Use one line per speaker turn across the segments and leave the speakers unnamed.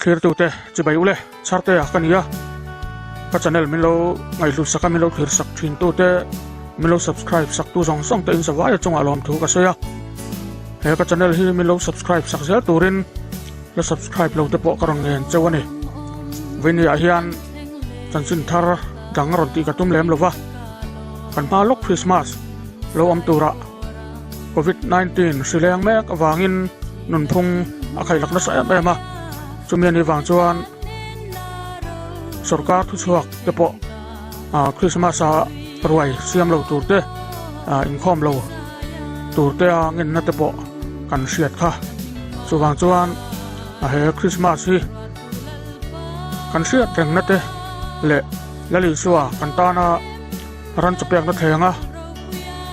Thlirtute chibai ule Chhartea ka ni a, ka channel min lo ngaihhlut sak a, min lo thlir sak thin tute, min lo subscribe sak tu zawng zawng te in zavaia chungah lawmthu ka sawi a. He ka channel hi min lo subscribe sak zel turin la subscribe lo te pawh ka rawn ngen cheu a ni. Vawinia hian chanchin thar dang rawn tih ka tum lem lo va, kan hma lawk Christmas lo awm turah Covid 19 hri leng mek avangin nunphung a khailak nasa em em a, chumi anih vang chuan sorkar thuchhuak te pawh Christmas a ruai siam lo tur te inkhawm lo tur te a ngenna te pawh kan hriat kha. Chuvang chuan he Christmas hi kan hriat rengna te leh Lal Isua kan tana ran chu pekna thleng a,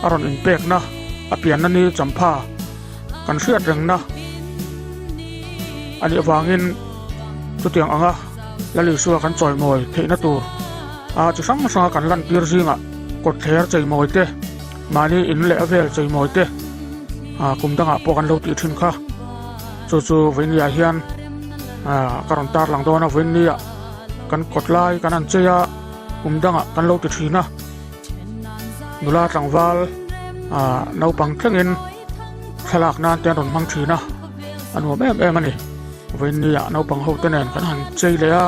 a rawn inpekna a pianna ni champha kan hriat rengna a nih avangin chutiang anga Lal Isua kan chawimawi theihna tur a chi hrang hranga kan lantir zingah kawtthler cheimawi te, mahni in leh a vel cheimawi te kum dangah pawh kan lo tih thin kha. Chu chu vawinia hian ka rawn tarlang dawn a, vawinia kan kawt lai kan han chei a. Kum dangah kan lo ti thin a, nula tlangval ah naupang thlengin thlalak nan te an rawn hmang thin a, a nuam em em a ni. Vawiinni ah naupang ho te nen kan han chei leh a,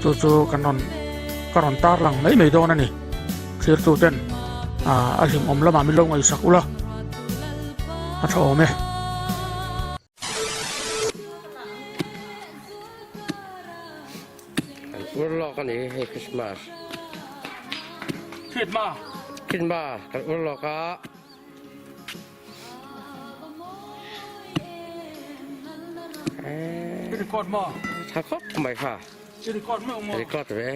chu chu kan rawn ka rawn tar lang mai mai dawn a ni. Thirtu ten ah a hlimawm lamah min lo ngaihsak ula a tha awm e.
An ur lawk a ni hei Christmas.
Christmas.
Christmas kan ur lawk a.
I record maw?
Tha khawp mai kha.
I record meuh maw?
Record ve.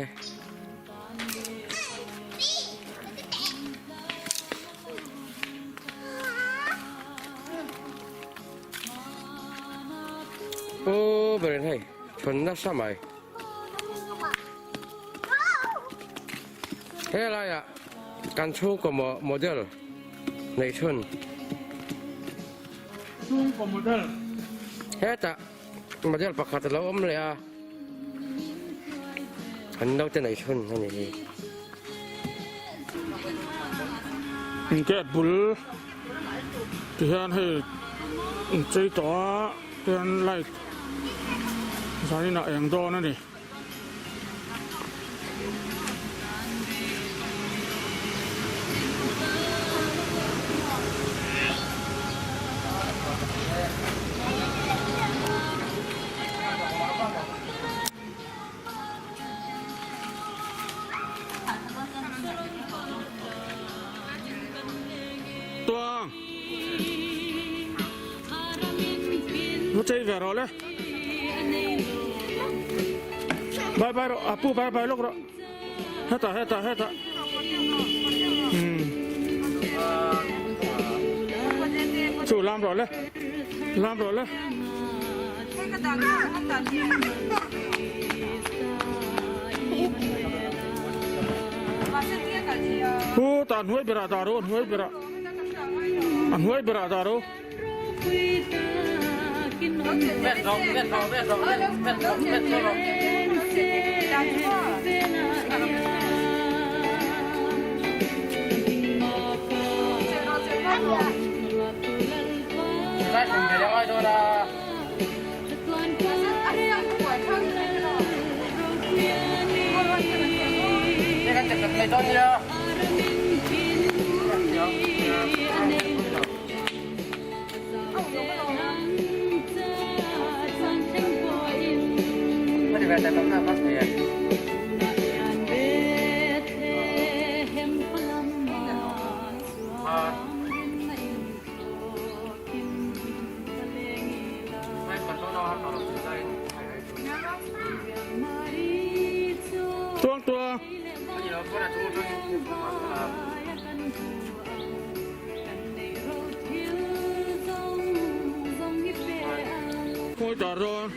Pu berin hei chhun nasa mai helaiah kan chhungkaw model neih chhun
chhungkaw model
hetah model pakhat a lo awm leh a an naute neih chhun a ni hi.
Gate bul tihian hei inchei tawh a tihian light zanin ah eng dawn a ni. Tuang Nó chơi về rồi đấy Bye bye rồi, à pu bye bye lúc rồi Hết rồi, hết rồi, hết rồi Chú làm rồi đấy Làm rồi đấy Pu ta hnuai berah dah ru, hnuai berah. A hnuai berah dah ru. Tuang tuang. Khawi tar dawn.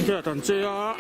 Gate an chei a.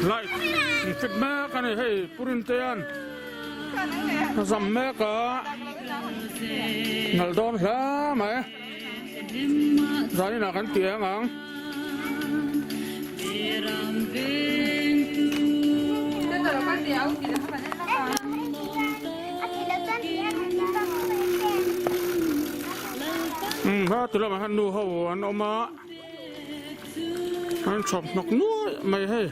Light in fit mek a ni hei Purintea'n a zam mek a nalh dawn hle mai. Zaninah kan ti ang ang. Umm ha ti lamah hian nu ho an awm a an chhawp hnawk nuai mai hei.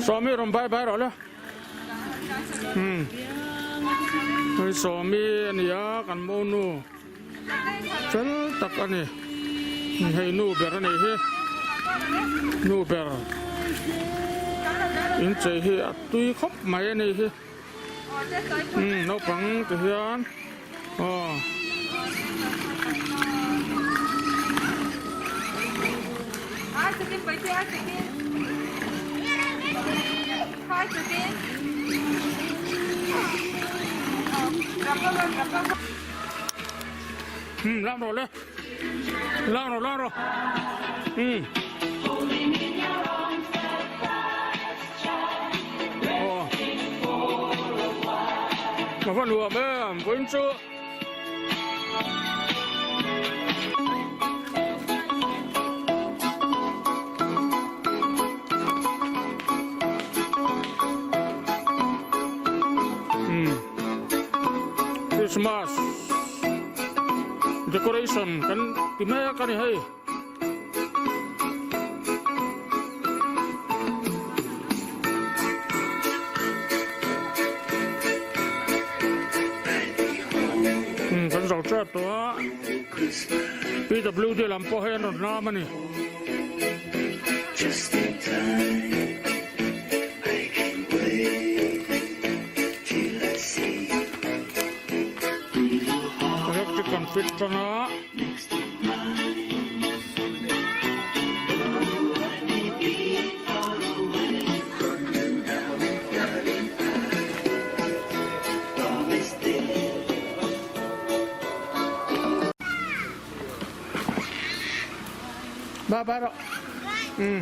Sawmi rawn bai bai rawh le. Umm hei Sawmi a ni a kan monu fel tak a ni hei nu ber a nih hi nu ber inchei hi a tui khawp mai a nih hi umm naupang ti hian aw. Umm lam rawh le lam rawh lam rawh umm aw ka va nuam em vawiin chu. Christmas decoration kan ti mek a ni hei. Kan zo tep tawh a PWD lam pawh hei an rawn lam a ni. Electric kan fit tan a. Ba ba rawh umm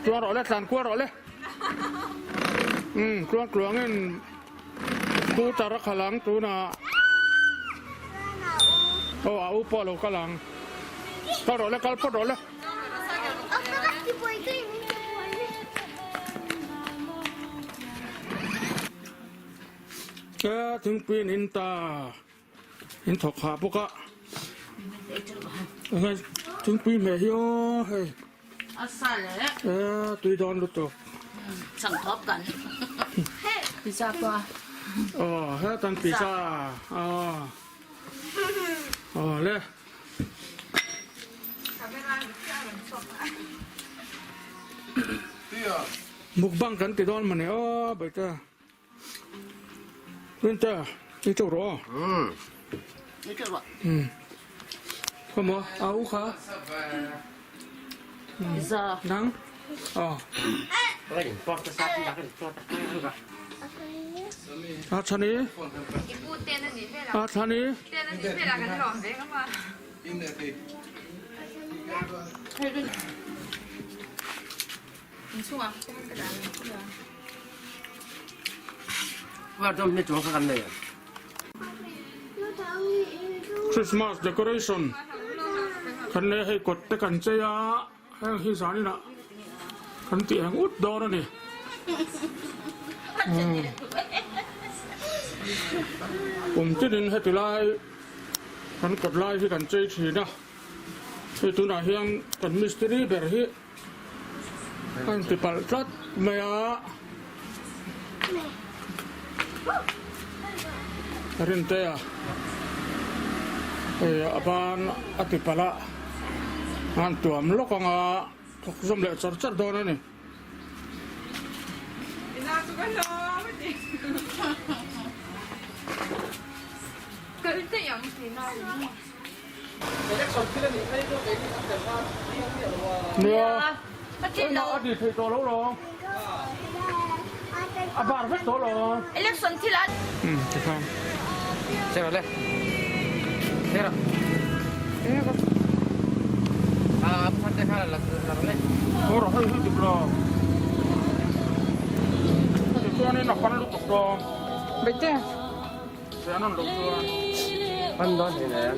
tluang rawh le tlan kual rawh le umm tluang tluangin scooter a khalh ang tunah aw a u pawh a lo kal ang kal rawh le kal phawt rawh le. Ka thingpui an in ta in thawk hah bawk a hei thingpui hmeh hi aw hei e tui dawn lutuk aw hetan pizza aw aw le. Mukbang kan ti dawn mawni aw bawihtê. Rinte i teuh rawh aw.
I teuh rawh.
Khawmaw a u kha. Nang aw. A chhani. A chhani. Christmas decoration kan nei a hei kawt te kan chei a heng hi zaninah kan tih ang ut dawn a ni. Kum tinin heti lai kan kawt lai hi kan chei thin a hei tunah hian kan mistiri ber hi A inti palh tlat mai a. Rintea hei a ban a ti palh a, a han tuam lawk ang a, thawk zawm leh char char dawn a ni. Nia, engmah a ti thei tawh lo lawng. A bar vek tawh lawng.
Election thil a.
Umm tikhan.
Sera le. Sera. Ah, pasal te kha la la le.
Ora hei hi dik lo. Heti chuanin a pan lutuk dawn.
Bete.
Pan dawn thei nen.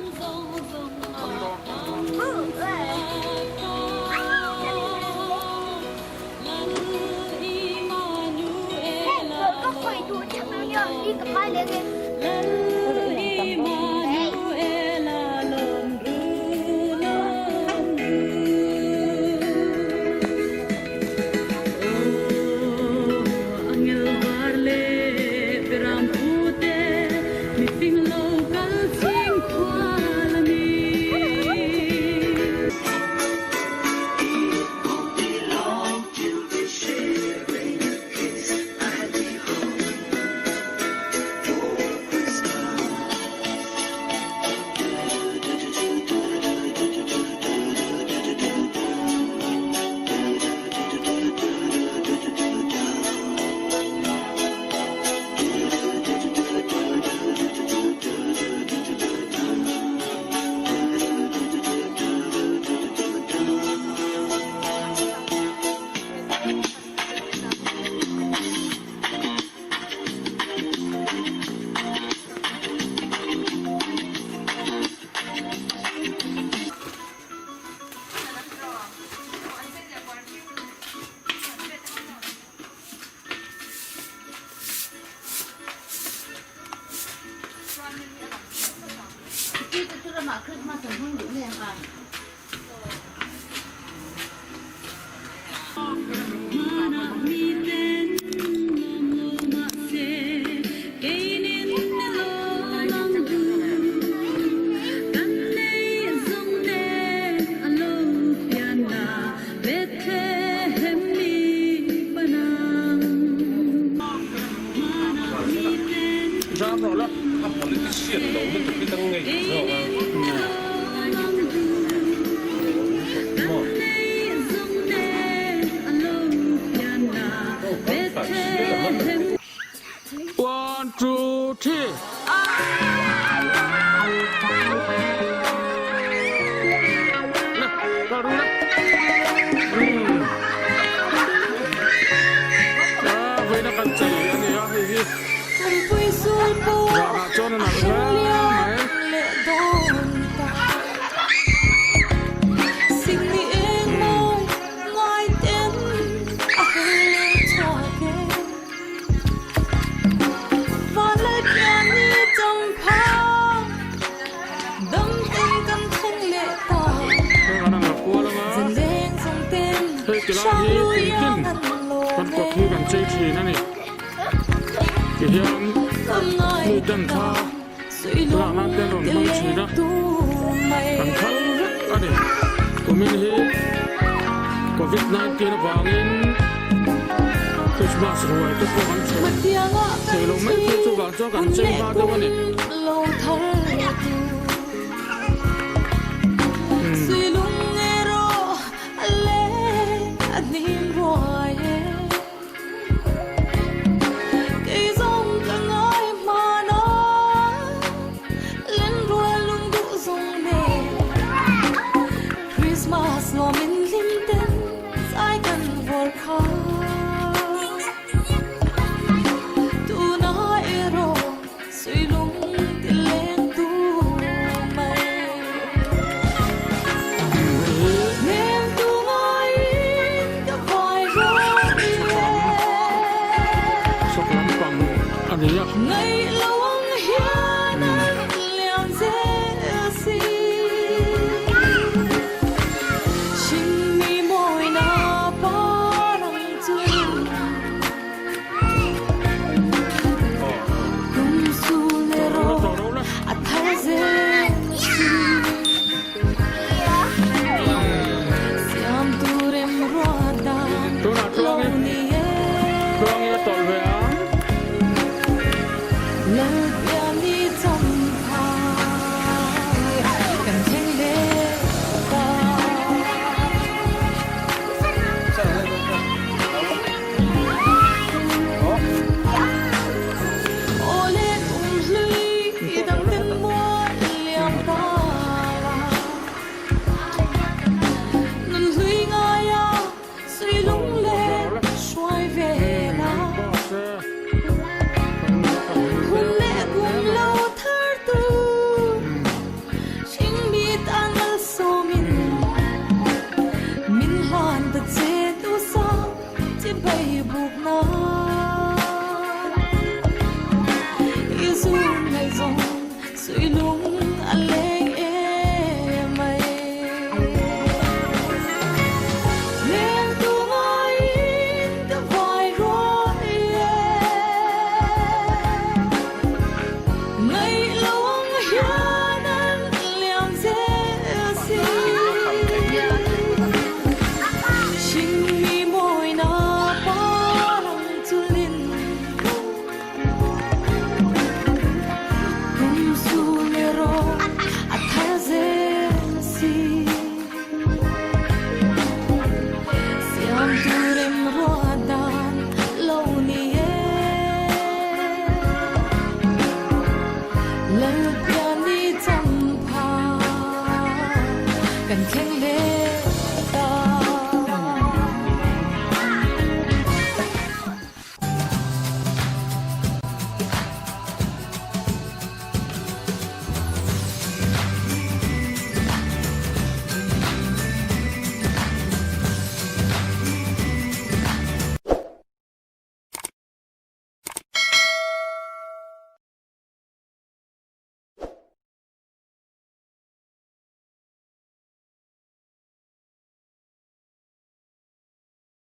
Zam rawh la.
A politician lo lutuk hi ka ngei zawk a.
One, two, three. Le, kal ru le. Ah, vawiin a kan chei a ni a hei hi. Zanah chuan a nalh hle mai. Heng an la kual anga hei ti lai hi kum tin kan kawt hi kan chei thin a ni tihian mi ten kha lak nan te an rawn hmang thin a kan phal vek a ni kumin hi covid 19 avangin Christmas ruai te pawh an chhawm thei lo mai phei chuvang chuan kan chei hma deuh a ni.
Kan thleng.